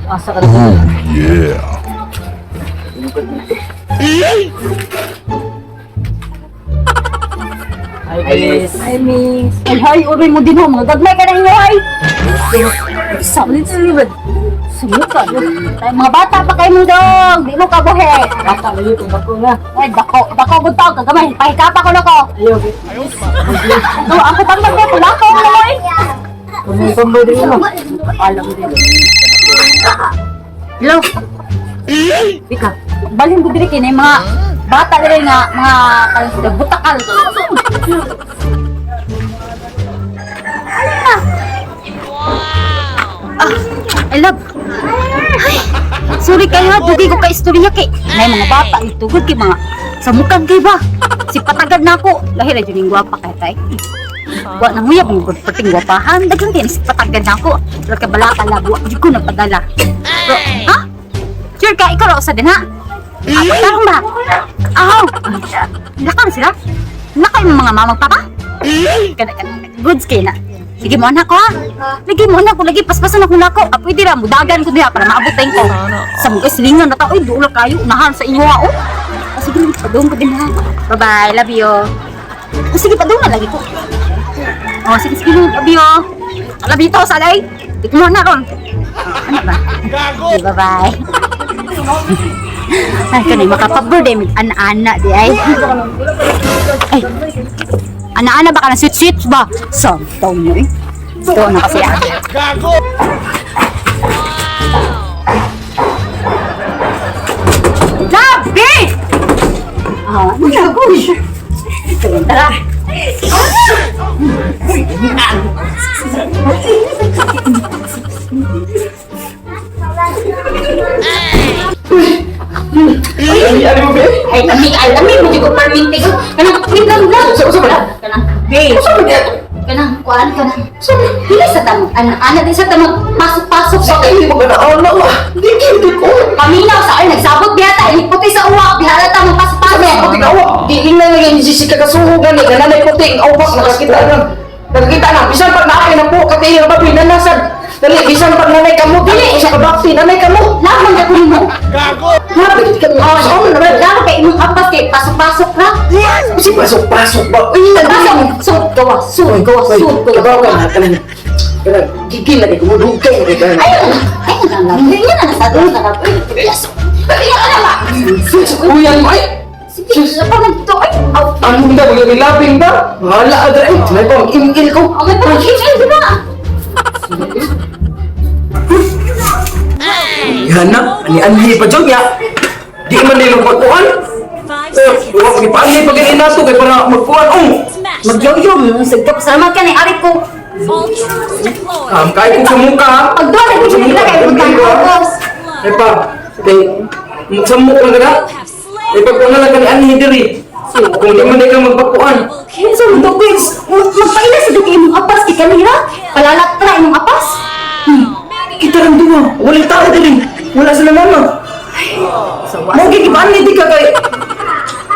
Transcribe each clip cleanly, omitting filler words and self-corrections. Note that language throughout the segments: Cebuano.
Asa ka na? Yeah. Hi, miss. Hi, miss. Ay, hi, uroy mo din ho. Mga gagmay ka na inyo, ay. Sa ulit. Sumuka. Ay, mga bata pa kayo mo dong. Di mo kabuhi. Bata lagi kung bako na. Ay, dako. Dako, gud tao. Kagamay. Pahikapa ko na ko. Ayaw. No, ako tambag ko. Pula ko mo eh. Tumay din mo. Alam din. Hello. Bika. Balhin ko diri kini mga bata diri nga mga kanang sila butakal. Ah, I love. Ay, sorry kayo ha, dugi ko ka istorya kay. Nay mga bata itugod kay mga samukan kay ba. Si patagad na ako. Lahi ra jud ning gwapa kay tay. Wa nang uyab mo gud pating gwapahan. Daghan kay ni si patagad na ako. Pero kay balaka lab, wa jud ko nagpadala. Pero, ha? Sure ka, ikaw ra usa din ha? Ako tarong ba? Aw! Lakaw na sila? Lakaw yung mga mamang papa? Kana, kana, goods kayo na. Sige mo na ko ha. Lagi mo na ko, lagi paspasan ako na ko. Ah, pwede ra, mudagan ko diha para maabot tayong ko. Sa mga silingan na ta, oy, duula kayo, unahan sa inyo ha, oh. Ah, sige, lagi, padung ko din ha. Bye-bye, love you. Oh, sige, padung na lagi ko. Oh, sige, sige, love you. Love you to, salay. Di ko na ron. Ano ba? Gago! Bye-bye. Ay, kanay makapag-birthday mig ana-ana di ay. Ay. Ana-ana ba ka na sweet-sweet ba? Santaw mo eh. Ito na kasi ah. Gago! Labi! Ah, ano na ko? Tara. Ay, ano mo, be? Ay, lami, ay, lami mo di ko perminti ko. Kanang, wait lang lang. Sa ba? Kanang, babe. Usa ba niya? Kanang, kuan ka na. Dili sa tamang, ana-ana di sa tamang, pasok-pasok Sa sa kayo mo ganaon na wa. Di gindi ko. Paminaw sa ay nagsabot biyata ini puti sa uwak bihara ta mo pasok-pasok. Puti ka wa. Di ingnan lang yung sisi kagasuho gani gananay puti ang awak nakakita lang. Nakakita na bisan pag naapay na po kati ang baboy nanasad. Dali bisan pag nanay kamo dili sa kabakti nanay kamo. Lamang na kunin mo. Gago! Lapit ka mo. Oh, Sa na ba? lalo kay imong apas kay pasok-pasok ra. Kasi pasok-pasok ba? Uy, Pasok, sud gawa, sud gawa, sud gawa. Kabaw ka na kanang kanang gigil lagi kumudugay na kay kanang. Ayun, ayun na lang. Hindi na nasa doon na lang. Ay, ano ba? Kuyan mo ay. Sige, pa nagto ay. Aw, Ano ba magilabing ba? Bahala ka ay. May pang imil ko. oh, may pag-email di ba? Yan na, ani-anhi pa dyan ya. Di man nila magkuhan. Eh, wa ko ipaanhi pa ganyan nato kay para magkuhan. Oh, Magyoyom, sigtop sama ka ni ari ko. Kay ko sa mukha. Pagduwa na ko sila kay butang ko. Ay pa, kay sa mukha lang kada. Ay pag una lang kani anhi diri. Kung di man ka magpakuan. Kinsa mo to guys? Magpaila sa kay imong apas kay kanira. Palalaktra imong apas. Kita lang duwa, walang tao diri. Wala sila mama. Mo gigipaanhi di ka kay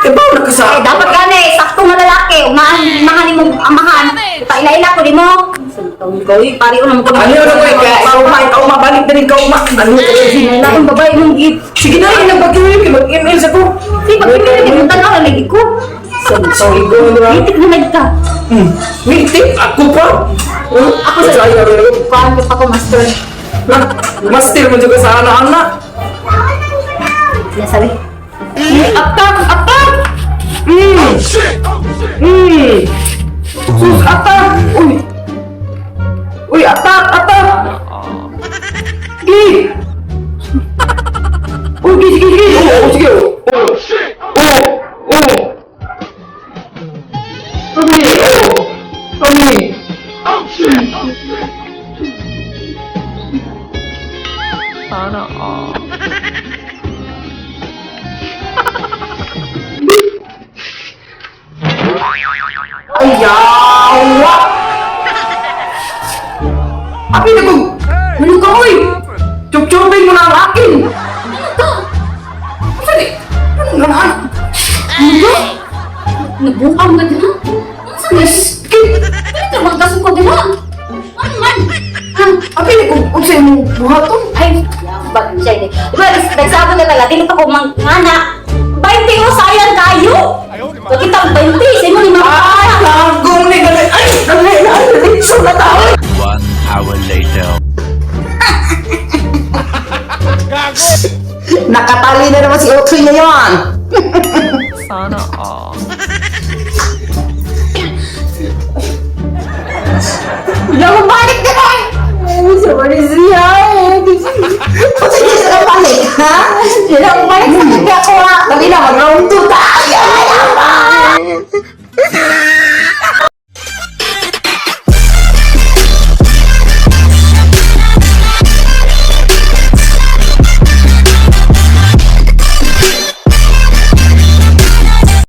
kay ba na ka sa Eh, dapat gani, sakto nga lalaki, umahan, umahan imong amahan. Paila-ila ko nimo. Santong ko, pari uno mo ko. Ano na ko kay kauma, kauma balik diri kauma. Ano ka Laing babae mong git. Sige na, inang pag-email, mag-email sa ko. Sige, pag-email mo tanaw lagi ko. Sorry ko, di ba? Itik na nagka. Meeting? Ako pa? Ako sa Ay, ay, ay. Kuan ko pa ko master. Master mo juga sa anak-anak. Siya sabi. Atak, atak. Sus, atak! Uy! Uy, atak, atak! Gi! Uy, gi, sige, sige! Oo, oh, sige! Oo! Oo! Oo! Kami! Oo! Kami! Sana all. Ay, yawa! Api na kong! Ano ka, uy? Chup-chupin mo na ang akin! Ano to? Ano ni? Ano nga na? Ano to? Nabukaw nga din ha? Ano sa Yes! Ano bang kasong ko dila? Ano man? Ah, Abi ni kung unsa imong buhaton? Ay, yambag siya ini. Diba, nagsabon na talaga, dili pa ko mangana. 20 o, sayang kayo. Pakita ang 20, sa imo ni mama. Ay, lagong ni ganun. Ay, dali na, diretso na tao. One hour later. Nakatali na naman si Otoy ngayon. Sana all. Wala, bumalik ka na! Sorry siya. Kasi hindi siya balik, ha? Wala, bumalik sa kanya ko ha. Dali na, mag-round 2 tayo! Ay, ay, ay.